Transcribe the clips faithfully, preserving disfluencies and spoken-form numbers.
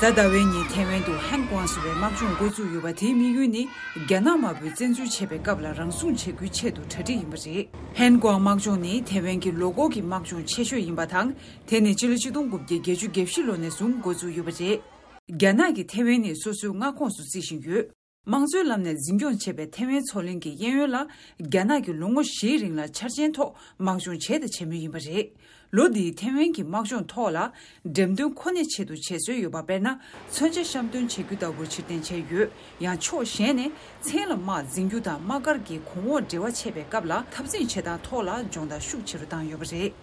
གཟའ་ཟླ་བའི་ཉིན་ཐེ་ཝན་དུ་ཧན་ཀོང་ཟེར་བའི་དམག་སྦྱོང་འགོ་བཙུགས་ཡོད་པ། དེའི་དམིགས་ཡུལ་ནི་རྒྱ་ནག་དམར་པོས་བཙན་འཛུལ་བྱས་པའི་སྐབས་ལ་རང་སྲུང་བྱེད་རྒྱུའི་ཆེད་དུ་གྲ་སྒྲིག་ཡིན་པ་རེད། ཧན་ཀོང་དམག་སྦྱོང་ནི་ཐེ་ཝན་གྱི་ལོ་འཁོར་གྱི་དམག་སྦྱོང་ཆེ་ཤོས་ཡིན་པ་དང་། དེ་ནི་སྤྱི་ལོ་ཆིག་སྟོང་དགུ་བརྒྱ་བརྒྱད་ཅུ་གྱ་བཞི་ལོ་ནས་བཟུང་འགོ་བཙུགས་ཡོད་པ་རེད། རྒྱ་ནག་གིས་ཐེ་ཝན་ནི་སོ་སོའི་མངའ་ཁོངས་སུ་བརྩི་བཞིན་ཡོད། དམངས་གཙོའི་ལམ་ནས་འཛིན་སྐྱོང་བྱེད་པའི་ཐེ་ཝན་མཚོ་གླིང་གི་གཡས་གཡོན་ལ། རྒྱ་ནག་གིས་ལོ་ངོ་བཞིའི་རིང་ལ་འཆར་ཅན་ཐོག་དམག་སྦྱོང་བྱས་དང་བྱེད་མུས་ཡིན་པ་རེད། ལོ་འདིའི་ཐེ་ཝན་གྱི་དམག་སྦྱོང་ཐོག་ལ། འགྲེམས་སྟོན་ཁོ་ནའི་ཆེད་དུ་བྱེད་སྲོལ་ཡོད་པ། དཔེར་ན། མཚོན་ཆ་བཤམས་སྟོན་བྱེད་རྒྱུ་ལྟ་བུར་ཕྱིར་འཐེན་བྱས་ཡོད། ཡང་ཕྱོགས་གཞན་ནས། མཚན་ལ་དམག་འཛིང་རྒྱུ་དང་དམག་སྒར་གྱི་གོང་འོག་འབྲེལ་བ་ཆད་པའི་སྐབས་ལ། འཐབ་འཛིང་བྱེད་སྟངས་ཐོག་ལ་སྦྱོང་བརྡར་ཤུགས་ཆེ་རུ་བཏང་ཡོད་པ་རེད།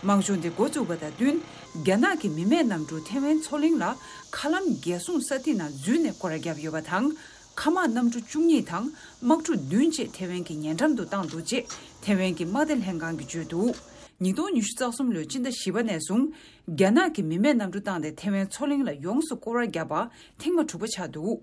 དམག་སྦྱོང་དེ་འགོ་བཙུགས་པ་དང་བསྟུན། རྒྱ་ནག་གི་མི་མེད་གནམ་གྲུ་ཐེ་ཝན་མཚོ་གླིང་ལ་མཁའ་ལམ་རྒྱལ་སྲུང་ས་ཐིག་ནང་འཛུལ་ནས་སྐོར་ར་བརྒྱབ་ཡོད་པ་དང་། མཁའ་དམག་གནམ་གྲུ་བཅུ་གཉིས་དང་དམག་གྲུ་བདུན་བཅས་ཐེ་ཝན་གྱི་ཉེ་འགྲམ་དུ་བཏང་འདུག་ཅེས་ཐེ་ཝན་གྱི་དམག་སྡེ་ལྷན་ཁང་གིས་བརྗོད་འདུག། ཉིས་སྟོང་ཉི་ཤུ་རྩ་གསུམ་ལོའི་སྤྱི་ཟླ་བཞི་པ་ནས་བཟུང་། རྒྱ་ནག་གིས་མི་མེད་གནམ་གྲུ་བཏང་སྟེ་ཐེ་ཝན་མཚོ་གླིང་ལ་ཡོངས་སུ་སྐོར་ར་བརྒྱབ་པ་ཐེངས་མ་དྲུག་པ་ཆགས་འདུག།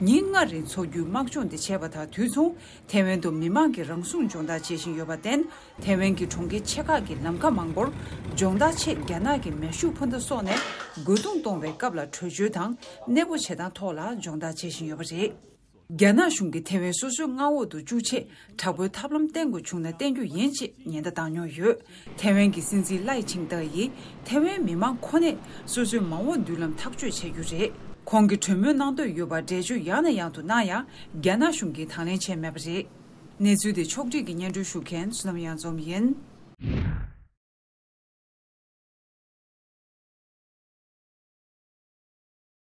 ཉིན་ལྔ་རིང་འཚོགས་རྒྱུའི་དམག་སྦྱོང་དེ་བྱས་པ་དང་དུས་མཚུངས། ཐེ་ཝན་དུ་མི་མང་གིས་རང་སྲུང་སྦྱོང་བརྡར་བྱེད་བཞིན་ཡོད་པར་བརྟེན། ཐེ་ཝན་གྱི་གྲོང་ཁྱེར་ཆེ་ཁག་གི་ལམ་ཁ་མང་པོར་སྦྱོང་བརྡར་ཆེད་རྒྱ་ནག་གི་མེ་ཤུགས་འཕུར་མདའ་སོགས་ནས་རྒོལ་རྡུང་གཏོང་བའི་སྐབས་ལ་བྲོས་བྱོལ་དང་གནས་སྤོ་བྱེད་སྟངས་ཐོག་ལ་སྦྱོང་བརྡར་བྱེད་བཞིན་ཡོད་པ་རེད། རྒྱ་ནག་གཞུང་གིས་ཐེ་ཝན་སོ་སོའི་མངའ་འོག་ཏུ་བཅུག་ཆེད་དྲག་པོའི་ཐབས་ལམ་བསྟེན་དགོས་བྱུང་ན་བསྟེན་རྒྱུ་ཡིན་ཅེས་ཉེན་བརྡ་བཏང་མྱོང་ཡོད། ཐེ་ཝན་གྱི་སྲིད་འཛིན་ལའེ་ཆིང་ཏེ་ཡིས་ཐེ་ཝན་མི་མང་ཁོ་ནས་སོ་སོའི་མ་འོངས་མདུན་ལམ་ཐག་གཅོད་བྱེད་རྒྱུ་རེད། ཁོང་གིས་གྲོས་མོལ་གནང་འདོད་ཡོད་པར་འགྲེལ་བརྗོད་ཡང་ནས་ཡང་དུ་གནང་ཡང་། རྒྱ་ནག་གཞུང་གིས་དང་ལེན་བྱས་མེད་པ་རེད། གནས་ཚུལ་དེ་ཕྱོགས་སྒྲིག་གིས་སྙན་སྒྲོན་ཞུ་མཁན་བསོད་ནམས་གཡང་འཛོམས་ཡིན།